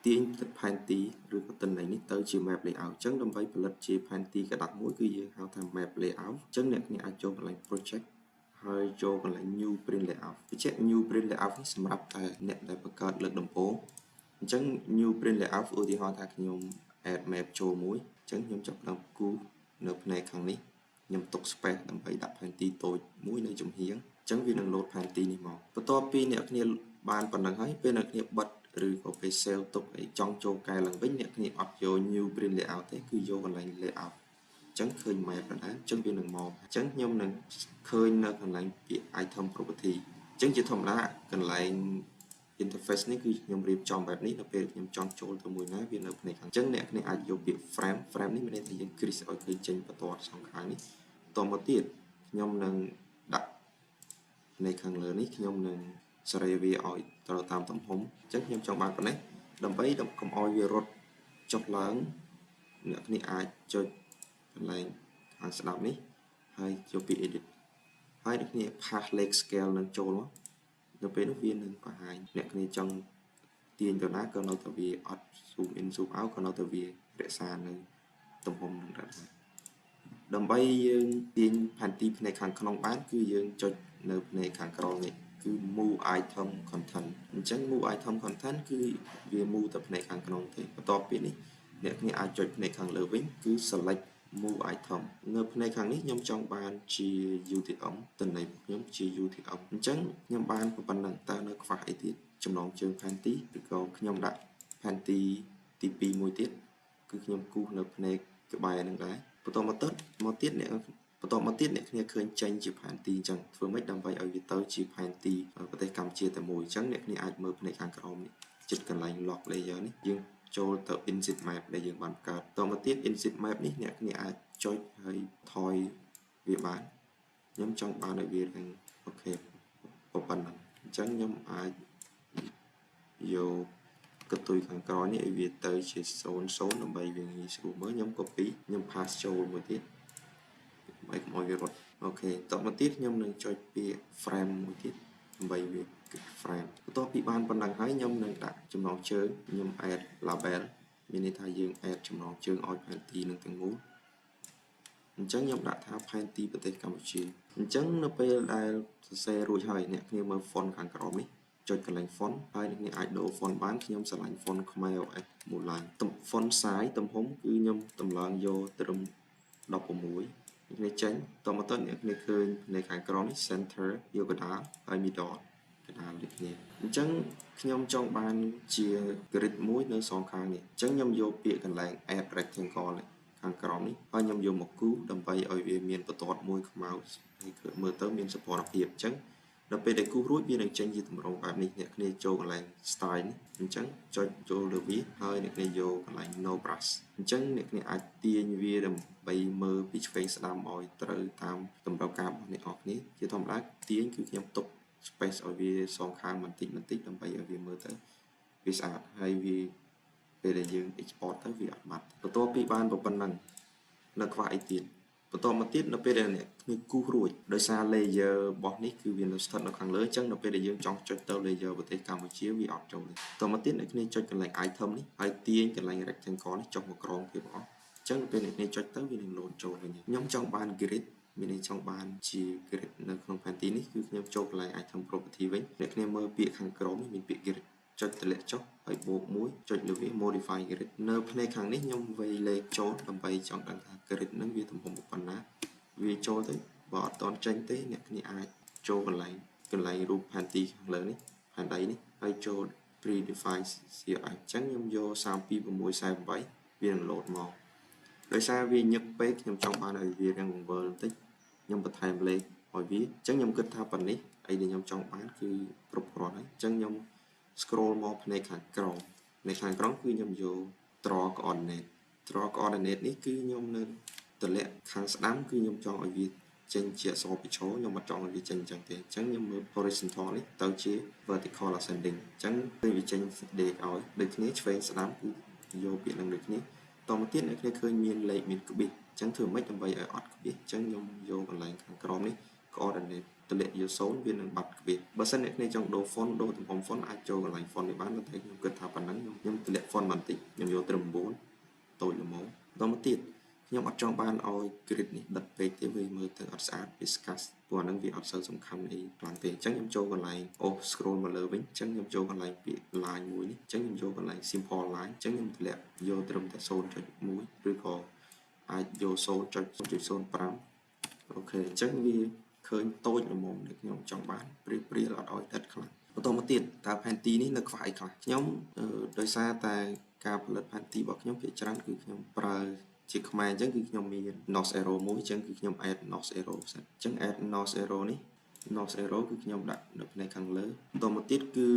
ទាញផែនទីឬក៏ទិន្នន័យនេះទៅជា map layout អញ្ចឹងដើម្បីផលិតជាផែនទីក្រដាសមួយគឺយើងហៅថា map layout អញ្ចឹងអ្នកគ្នាអាចចូលកន្លែង project ហើយចូលកន្លែង new print layout បញ្ជាក់ new print layout នេះសម្រាប់តែអ្នកដែលបង្កើតលើកដំបូងអញ្ចឹង new print layout ឧទាហរណ៍ថាខ្ញុំ add map ចូលមួយអញ្ចឹងខ្ញុំចាប់ផ្ដើមគូសនៅផ្នែកខាងនេះខ្ញុំទុក space ដើម្បីដាក់ផែនទីតូចមួយនៅចំហៀងអញ្ចឹងវានឹង load ផែនទីនេះមកបន្ទាប់ពីអ្នកគ្នាបានប៉ុណ្ណឹងហើយពេលអ្នកគ្នាបិទឬក៏ពេល save ទុកអីចង់ចូលកែឡើងវិញអ្នកគ្នាអត់យក new print layout ទេគឺយកកន្លែង layout អញ្ចឹងឃើញ map ដដែលអញ្ចឹងវានឹងមកអញ្ចឹងខ្ញុំនឹងឃើញនៅកន្លែងពាក្យ item property អញ្ចឹងជាធម្មតាកន្លែង interface នេះគឺខ្ញុំរៀបចំបែបនេះនៅពេលខ្ញុំចង់ចូលទៅមួយណាវានៅផ្នែកខាងអញ្ចឹងអ្នកគ្នាអាចយកពាក្យ frame frame នេះមានន័យថាយើង គ្រីសឲ្យឃើញចេញបន្ទាត់សងខាងនេះតមកទៀតខ្ញុំនឹងដាក់នៅខាងលើនេះខ្ញុំនឹងសេរីវាឲ្យត្រូវតាមទំហំអញ្ចឹងខ្ញុំចង់បានប៉ុណ្ណេះដើម្បីកុំឲ្យវារត់ចុះឡើងអ្នកគ្នាអាចចុចកន្លែងខាងស្ដាប់នេះហើយយកពាក្យ edit ហើយអ្នកគ្នា paste លេខ scale នឹងចូលមកនៅពេលនោះវានឹងបង្ហាញអ្នកគ្នាចង់ទាញទៅណាក៏នៅតែវាអត់ zoom in zoom out ក៏នៅតែវារក្សានៅទំហំនឹងដែរដើម្បីយើងទាញផែនទីផ្នែកខាងក្នុងបានគឺយើងចុចនៅផ្នែកខាងក្រោមនេះគឺ move item content អញ្ចឹង move item content គឺវា move ទៅផ្នែកខាងក្នុងទេបន្ទាប់ពីនេះអ្នកគ្នាអាចចុចផ្នែកខាងលើវិញគឺ select move item នៅផ្នែកខាងនេះខ្ញុំចង់បានជា UTM តំណែងរបស់ខ្ញុំជា UTM អញ្ចឹងខ្ញុំបានប៉ុណ្ណឹងតើនៅខ្វះអីទៀតចំណងជើងផែនទីឬក៏ខ្ញុំដាក់ផែនទីទី2មួយទៀតគឺខ្ញុំគូសនៅផ្នែកក្បែរនឹងដែរបន្តមកទៀតមកទៀតអ្នកបន្តមកទៀតអ្នកគ្នាឃើញចេញជាផែនទីអញ្ចឹងធ្វើម៉េចដើម្បីឲ្យវាទៅជាផែនទីប្រទេសកម្ពុជាតែមួយអញ្ចឹងអ្នកគ្នាអាចមើលផ្នែកខាងក្រោមនេះជិតកន្លែង lock layer នេះយើងចូលទៅ insert map ដែលយើងបានបង្កើតតមកទៀត insert map នេះអ្នកគ្នាអាចចុចហើយថយវាបានខ្ញុំចង់បានឲ្យវានឹង OK ប៉ុណ្ណឹងអញ្ចឹងខ្ញុំអាចយកកន្ទុយខាងក្រោយនេះឲ្យវាទៅជា0 0ដើម្បីវាងាយស្រួលមើលខ្ញុំ copy ខ្ញុំ paste ចូលមួយទៀតដើម្បីកុំឲ្យវារត់ OK តមកទៀតខ្ញុំនឹងចុចពាក្យ frame មួយទៀតដើម្បីវា frame បន្ទាប់ពីបានប៉ុណ្ណឹងហើយខ្ញុំនឹងដាក់ចំណងជើងខ្ញុំ add label មានន័យថាយើង add ចំណងជើងឲ្យផែនទីនឹងទាំងមូលអញ្ចឹងខ្ញុំដាក់ថាផែនទីប្រទេសកម្ពុជាអញ្ចឹងនៅពេលដែលសរសេររួចហើយអ្នកគ្នាមើល font ខាងក្រោមនេះចុចកន្លែង font ហើយអ្នកគ្នាអាចដូរ font បានខ្ញុំស្រឡាញ់ font ខ្មែរ OS មួយ line font size ទំហំគឺខ្ញុំតម្លើងយកត្រឹម16អ្នកគ្នាចេញតមកទៅអ្នកគ្នាឃើញនៅខាងក្រោមនេះ center យកកណ្ដាលហើយ middle កណ្ដាលដូចគ្នាអញ្ចឹងខ្ញុំចង់បានជា grid មួយនៅសងខាងនេះអញ្ចឹងខ្ញុំយកពាក្យកន្លែង add rectangle នេះខាងក្រោមនេះហើយខ្ញុំយកមកគូសដើម្បីឲ្យវាមានបន្ទាត់មួយខ្មៅហើយមើលទៅមានសោភ័ណភាពអញ្ចឹងដល់ពេលដែលគូសរួចវានឹងចេញជាទម្រង់បែបនេះអ្នកគ្នាចូលកន្លែង style នេះអញ្ចឹងចុចចូលលើវាហើយអ្នកគ្នាយកកន្លែង no brush អញ្ចឹងអ្នកគ្នាអាចទាញវាដើម្បីមើលពីឆ្វេងស្ដាំឲ្យត្រូវតាមតម្រូវការរបស់អ្នកនរគ្នាជាធម្មតាទាញគឺខ្ញុំទុក space ឲ្យវាសងខាងបន្តិចបន្តិចដើម្បីឲ្យវាមើលទៅវាស្អាតហើយវាពេលដែលយើង export ទៅវាអត់បាត់បន្ទាប់ពីបានប៉ុណ្ណឹងនៅខ្វះអីទៀតបន្តមកទៀតនៅពេលដែលអ្នកគ្នាគូសរួចដោយសារ layer របស់នេះគឺវានៅស្ថិតនៅខាងលើអញ្ចឹងនៅពេលដែលយើងចង់ចុចទៅ layer ប្រទេសកម្ពុជាវាអត់ចូលទេបន្តមកទៀតអ្នកគ្នាចុចកន្លែង item នេះហើយទាញកន្លែង rectangle នេះចុះមកក្រោមគេបងអស់អញ្ចឹងនៅពេលអ្នកគ្នាចុចទៅវានឹង load ចូលវិញខ្ញុំចង់បាន grid មានន័យចង់បានជា grid នៅក្នុងផែនទីនេះគឺខ្ញុំចូលកន្លែង item property វិញអ្នកគ្នាមើលពាក្យខាងក្រោមនេះមានពាក្យ grid ចុចតម្លាក់ចុះហើយបូកមួយចុចលើវា modify grid នៅផ្នែកខាងនេះខ្ញុំវាយលេខចូលដើម្បីចង់ដឹងថា grid ហ្នឹងវាទំហំប៉ុណ្ណាវាចូលទៅបើអត់តន់ចេញទេអ្នកគ្នាអាចចូលកន្លែងកន្លែងរូបផែនទីខាងលើនេះផែនដីនេះហើយចូល predefine CI អញ្ចឹងខ្ញុំយក32648វានឹង load មកដោយសារវាញឹកពេកខ្ញុំចង់បានឲ្យវារាងបង្វិលបន្តិចខ្ញុំបន្ថែមលេខឲ្យវាអញ្ចឹងខ្ញុំគិតថាប៉ុណ្នេះអីដែលខ្ញុំចង់បានគឺគ្រប់គ្រាន់ហើយអញ្ចឹងខ្ញុំ scroll មកផ្នែកខាងក្រោមផ្នែកខាងក្រោមគឺខ្ញុំយក draw coordinate draw coordinate នេះគឺខ្ញុំនៅតម្លាក់ខាងស្ដាំគឺខ្ញុំចង់ឲ្យវាចេញជាអក្សរបញ្ឈរខ្ញុំអត់ចង់ឲ្យវាចេញអញ្ចឹងទេអញ្ចឹងខ្ញុំមើល horizontal នេះទៅជា vertical ascending អញ្ចឹងឃើញវាចេញដេកឲ្យដូចគ្នាឆ្វេងស្ដាំគឺយកពាក្យនឹងដូចគ្នាតមកទៀតអ្នកគ្នាឃើញមានលេខមានក្បៀសអញ្ចឹងធ្វើម៉េចដើម្បីឲ្យអត់ក្បៀសអញ្ចឹងខ្ញុំយកកន្លែងខាងក្រោមនេះ coordinate តម្លាក់យក0វានឹងបាត់ក្បៀសបើសិនអ្នកគ្នាចង់ដូរ font ដូរទំហំ font អាចចូលកន្លែង font នេះបានប៉ុន្តែខ្ញុំគិតថាប៉ុណ្ណឹងខ្ញុំតម្លាក់ font បន្តិចខ្ញុំយកត្រឹម9តូចល្មមបន្តមកទៀតខ្ញុំអត់ចង់បានឲ្យ grid នេះដិតពេកទេវាមើលទៅអត់ស្អាតវាស្កាសព្រោះអាហ្នឹងវាអត់សូវសំខាន់អីខ្លាំងទេអញ្ចឹងខ្ញុំចូលកន្លែងអូ scroll មកលើវិញអញ្ចឹងខ្ញុំចូលកន្លែងពាក្យ line មួយនេះអញ្ចឹងខ្ញុំចូលកន្លែង simple line អញ្ចឹងខ្ញុំតម្លាក់យកត្រឹមតែ0.1ឬក៏អាចយក0.0.05 OK អញ្ចឹងវាឃើញតូចល្មមដែលខ្ញុំចង់បានព្រាលព្រាលអត់ឲ្យដិតខ្លាំងបន្តមកទៀតតើផែនទីនេះនៅខ្វះអីខ្លះខ្ញុំដោយសារតែការផលិតផែនទីរបស់ខ្ញុំភាគច្រើនគឺខ្ញុំប្រើជាខ្មែរអញ្ចឹងគឺខ្ញុំមាន North Arrow មួយអញ្ចឹងគឺខ្ញុំ add North Arrow សិនអញ្ចឹង add North Arrow នេះ North Arrow គឺខ្ញុំដាក់នៅផ្នែកខាងលើបន្តមកទៀតគឺ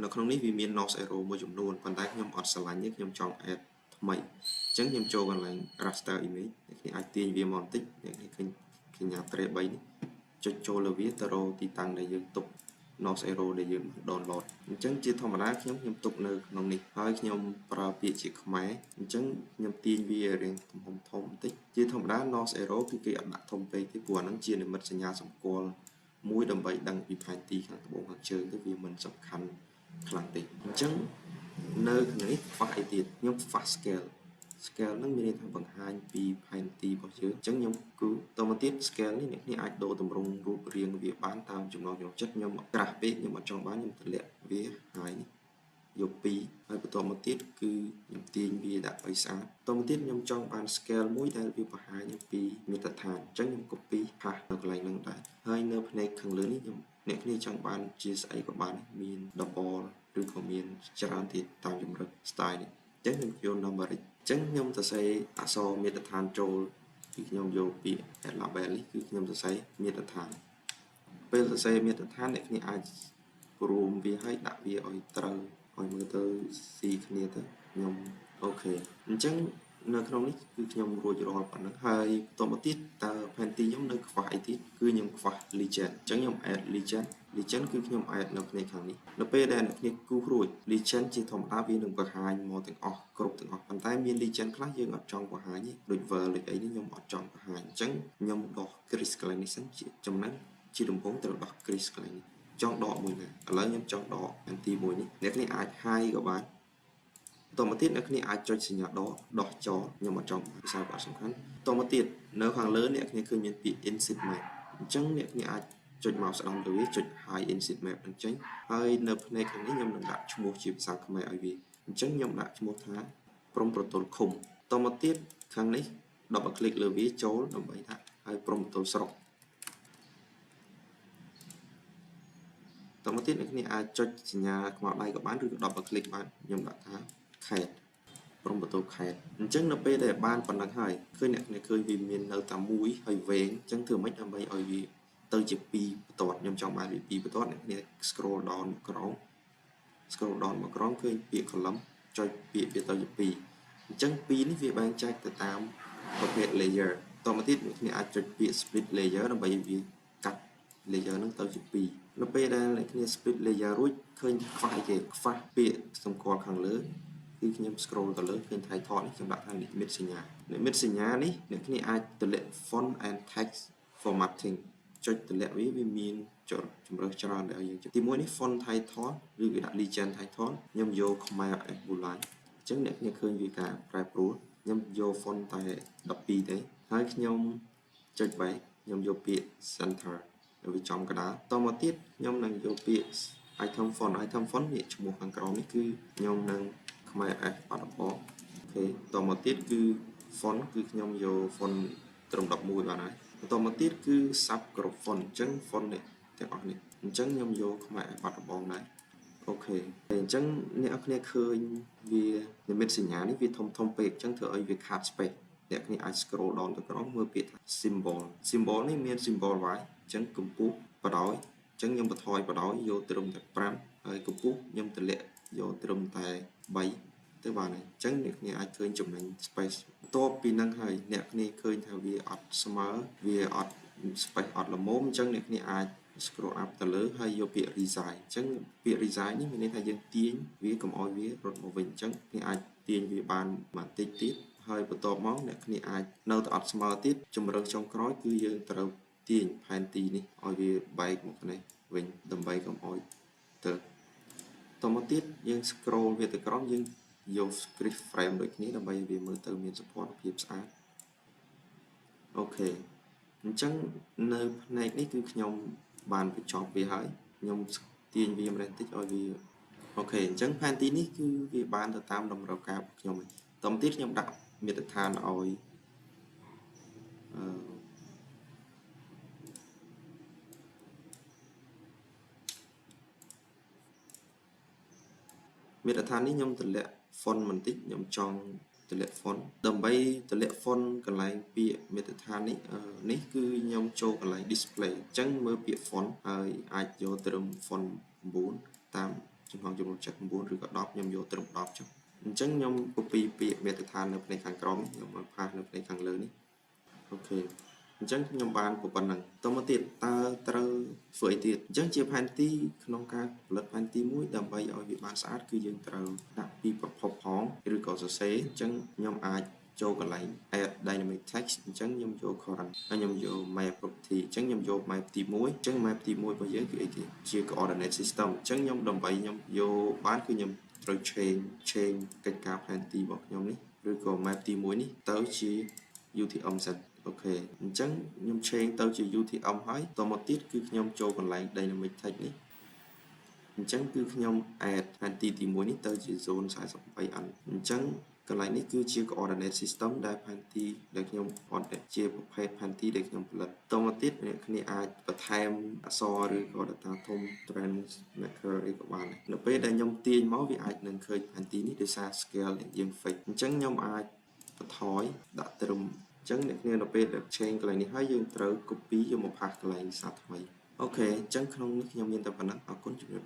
នៅក្នុងនេះវាមាន North Arrow មួយចំនួនប៉ុន្តែខ្ញុំអត់ស្រឡាញ់ទេខ្ញុំចង់ add ថ្មីអញ្ចឹងខ្ញុំចូលកន្លែង raster image អ្នកគ្នាអាចទាញវាមកបន្តិចអ្នកគ្នាឃើញសញ្ញាត្រេ3នេះចុចចូលលើវាទៅរកទីតាំងដែលយើងទុក North Arrow ដែលយើង download អញ្ចឹងជាធម្មតាខ្ញុំខ្ញុំទុកនៅក្នុងនេះហើយខ្ញុំប្រើពាក្យជាខ្មែរអញ្ចឹងខ្ញុំទាញវារៀងទំហំធំបន្តិចជាធម្មតា North Arrow គឺគេអត់ដាក់ធំពេកទេព្រោះអាហ្នឹងជានិមិត្តសញ្ញាសម្គាល់មួយដើម្បីដឹងពីផែនទីខាងត្បូងខាងជើងទៅវាមិនសំខាន់ខ្លាំងទេអញ្ចឹងនៅក្នុងនេះខ្វះអីទៀតខ្ញុំខ្វះ scale scale ហ្នឹងមានន័យថាបង្ហាញពីផែនទីរបស់យើងអញ្ចឹងខ្ញុំគឺតមកទៀត scale នេះអ្នកគ្នាអាចដូរទម្រង់រូបរាងវាបានតាមចំណង់ចំណូលចិត្តខ្ញុំក្រាស់ពេកខ្ញុំអត់ចង់បានខ្ញុំទម្លាក់វាហើយនេះយក2ហើយបន្តមកទៀតគឺខ្ញុំទាញវាដាក់ឲ្យស្អាតបន្តមកទៀតខ្ញុំចង់បាន scale មួយដែលវាបង្ហាញពីមាត្រដ្ឋានអញ្ចឹងខ្ញុំ copy paste នៅកន្លែងហ្នឹងដែរហើយនៅផ្នែកខាងលើនេះខ្ញុំអ្នកគ្នាចង់បានជាស្អីក៏បានមាន double ឬក៏មានច្រើនទៀតតាមជម្រើស style នេះអញ្ចឹងខ្ញុំយក numeric អញ្ចឹងខ្ញុំសរសេរអក្សរមាត្រដ្ឋានចូលគឺខ្ញុំយកពាក្យ add label នេះគឺខ្ញុំសរសេរមាត្រដ្ឋានពេលសរសេរមាត្រដ្ឋានអ្នកគ្នាអាចរួមវាឲ្យដាក់វាឲ្យត្រូវឲ្យមើលទៅស៊ីគ្នាទៅខ្ញុំ OK អញ្ចឹងនៅក្នុងនេះគឺខ្ញុំរួចរាល់ប៉ុណ្ណឹងហើយបន្តមកទៀតតើផែនទីខ្ញុំនៅខ្វះអីទៀតគឺខ្ញុំខ្វះ legend អញ្ចឹងខ្ញុំ add legend legend គឺខ្ញុំ add នៅផ្នែកខាងនេះនៅពេលដែលអ្នកគ្នាគូសរួច legend ជាធម្មតាវានឹងបង្ហាញមកទាំងអស់គ្រប់ទាំងអស់ប៉ុន្តែមាន legend ខ្លះយើងអត់ចង់បង្ហាញទេដូច world ដូចអីនេះខ្ញុំអត់ចង់បង្ហាញអញ្ចឹងខ្ញុំដោះ crease កន្លែងនេះសិនជាចំណឹងជាដំបូងត្រូវដោះ crease កន្លែងនេះចង់ដកមួយណាឥឡូវខ្ញុំចង់ដកផែនទីមួយនេះអ្នកគ្នាអាច hide ក៏បានបន្តមកទៀតអ្នកគ្នាអាចចុចសញ្ញាដកដោះចោលខ្ញុំអត់ចង់ភាសាអត់សំខាន់បន្តមកទៀតនៅខាងលើអ្នកគ្នាឃើញមានពាក្យ insert map អញ្ចឹងអ្នកគ្នាអាចចុចមកស្ដាំទៅវាចុច hide insert map នឹងចេញហើយនៅផ្នែកខាងនេះខ្ញុំនឹងដាក់ឈ្មោះជាភាសាខ្មែរឲ្យវាអញ្ចឹងខ្ញុំដាក់ឈ្មោះថាព្រំប្រទល់ឃុំតមកទៀតខាងនេះ double click លើវាចូលដើម្បីដាក់ហើយព្រំប្រទល់ស្រុកតមកទៀតអ្នកគ្នាអាចចុចសញ្ញាខ្មៅដៃក៏បានឬក៏ double click បានខ្ញុំដាក់ថាខេត្តព្រំប្រទល់ខេត្តអញ្ចឹងនៅពេលដែលបានប៉ុណ្ណឹងហើយឃើញអ្នកគ្នាឃើញវាមាននៅតែមួយហើយវែងអញ្ចឹងធ្វើម៉េចដើម្បីឲ្យវាទៅជា2បន្ទាត់ខ្ញុំចង់បានវា2បន្ទាត់អ្នកគ្នា scroll down មកក្រោម scroll down មកក្រោមឃើញពាក្យ column ចុចពាក្យវាទៅជា2អញ្ចឹង2នេះវាបែងចែកទៅតាមប្រភេទ layer តមកទៀតអ្នកគ្នាអាចចុចពាក្យ split layer ដើម្បីវាកាត់ layer ហ្នឹងទៅជា2នៅពេលដែលអ្នកគ្នា split layer រួចឃើញខ្វះអីគេខ្វះពាក្យសម្គាល់ខាងលើគឺខ្ញុំ scroll ទៅលើឃើញ title នេះខ្ញុំដាក់ថានិមិត្តសញ្ញានិមិត្តសញ្ញានេះអ្នកគ្នាអាចទម្លាក់ font and text formatting ចុចទម្លាក់វាវាមានជំរើសច្រើនដែលឲ្យយើងទីមួយនេះ font title ឬគេដាក់ legend title ខ្ញុំយកខ្មែរ F Buline អញ្ចឹងអ្នកគ្នាឃើញវាការប្រែប្រួលខ្ញុំយក font តែ12ទេហើយខ្ញុំចុចបែកខ្ញុំយកពាក្យ center វាចំកណ្ដាលតមកទៀតខ្ញុំនឹងយកពាក្យ item font item font នេះឈ្មោះខាងក្រោមនេះគឺខ្ញុំនឹងខ្មែរ F បាត់ដំបង OK តមកទៀតគឺ font គឺខ្ញុំយក font ត្រឹម11បានហើយបន្តមកទៀតគឺ sub group font អញ្ចឹង font នេះទាំងអស់នេះអញ្ចឹងខ្ញុំយកខ្មែរ F បាត់ដំបងដែរ OK អញ្ចឹងអ្នកនរគ្នាឃើញវានិមិត្តសញ្ញានេះវាធំធំពេកអញ្ចឹងធ្វើឲ្យវាខាត space អ្នកគ្នាអាច scroll down ទៅក្រោមមើលពាក្យថា symbol symbol នេះមាន symbol y អញ្ចឹងកម្ពស់បដោយអញ្ចឹងខ្ញុំបន្ថយបដោយយកត្រឹមតែ5ហើយកម្ពស់ខ្ញុំទម្លាក់យកត្រឹមតែ3ទៅបានហើយអញ្ចឹងអ្នកគ្នាអាចឃើញចំណេញ space បន្ទាប់ពីនឹងហើយអ្នកគ្នាឃើញថាវាអត់ស្មើវាអត់ space អត់ល្មមអញ្ចឹងអ្នកគ្នាអាច scroll up ទៅលើហើយយកពាក្យ resize អញ្ចឹងពាក្យ resize នេះមានន័យថាយើងទាញវាកុំឲ្យវារត់មកវិញអញ្ចឹងអ្នកអាចទាញវាបានបន្តិចទៀតហើយបន្ទាប់មកអ្នកគ្នាអាចនៅតែអត់ស្មើទៀតជំរើសចុងក្រោយគឺយើងត្រូវ ទាញផែនទីនេះឲ្យវាបែកមកនេះវិញដើម្បីកុំឲ្យទៅតមកទៀតយើង scroll វាទៅក្រោមយើងយក script frame ដូចគ្នាដើម្បីឲ្យវាមើលទៅមានសោភ័ណភាពស្អាត OK អញ្ចឹងនៅផ្នែកនេះគឺខ្ញុំបានបញ្ចប់វាហើយខ្ញុំទាញវាម្ដងតិចឲ្យវា OK អញ្ចឹងផែនទីនេះគឺវាបានទៅតាមតម្រូវការរបស់ខ្ញុំហើយតមកទៀតខ្ញុំដាក់មាត្រដ្ឋានឲ្យអឺមាត្រដ្ឋាននេះខ្ញុំតម្លាក់ font បន្តិចខ្ញុំចង់តម្លាក់ font ដើម្បីតម្លាក់ font កន្លែងពាក្យមាត្រដ្ឋាននេះនេះគឺខ្ញុំចូលកន្លែង display អញ្ចឹងមើលពាក្យ font ហើយអាចយកត្រឹម font 9តាមចំណង់ចំណូលចិត្ត9ឬក៏10ខ្ញុំយកត្រឹម10ចុះអញ្ចឹងខ្ញុំ copy ពាក្យមាត្រដ្ឋាននៅផ្នែកខាងក្រោមនេះខ្ញុំមក paste នៅផ្នែកខាងលើនេះ OK អញ្ចឹងខ្ញុំបានប៉ុណ្ណឹងតមកទៀតតើត្រូវធ្វើអីទៀតអញ្ចឹងជាផែនទីក្នុងការផលិតផែនទីមួយដើម្បីឲ្យវាបានស្អាតគឺយើងត្រូវដាក់ពីប្រភពផងឬក៏សរសេរអញ្ចឹងខ្ញុំអាចចូលកន្លែង add dynamic text អញ្ចឹងខ្ញុំយក current ហើយខ្ញុំយក map property អញ្ចឹងខ្ញុំយក map ទី1អញ្ចឹង map ទី1របស់យើងគឺអីគេជា coordinate system អញ្ចឹងខ្ញុំដើម្បីខ្ញុំយកបានគឺខ្ញុំត្រូវ change កិច្ចការផែនទីរបស់ខ្ញុំនេះឬក៏ map ទី1នេះទៅជា UTM សិន OK អញ្ចឹងខ្ញុំ change ទៅជា UTM ហើយតមកទៀតគឺខ្ញុំចូលកន្លែង dynamic text នេះអញ្ចឹងគឺខ្ញុំ add ផែនទីទី1នេះទៅជា zone 48N អញ្ចឹងកន្លែងនេះគឺជា coordinate system ដែលផែនទីដែលខ្ញុំអត់ជាប្រភេទផែនទីដែលខ្ញុំផលិតតមកទៀតអ្នកគ្នាអាចបន្ថែមអក្សរឬក៏ data ធំ transmarker អីក៏បានដែរនៅពេលដែលខ្ញុំទាញមកវាអាចនឹងឃើញផែនទីនេះដោយសារ scale យើង fix អញ្ចឹងខ្ញុំអាចបន្ថយដាក់ត្រឹមអញ្ចឹងអ្នកគ្នានៅពេលដែល change កន្លែងនេះហើយយើងត្រូវ copy យកមក paste កន្លែងសារថ្មី OK អញ្ចឹងក្នុងនេះខ្ញុំមានតែប៉ុណ្ណឹងអរគុណជំរាបលា។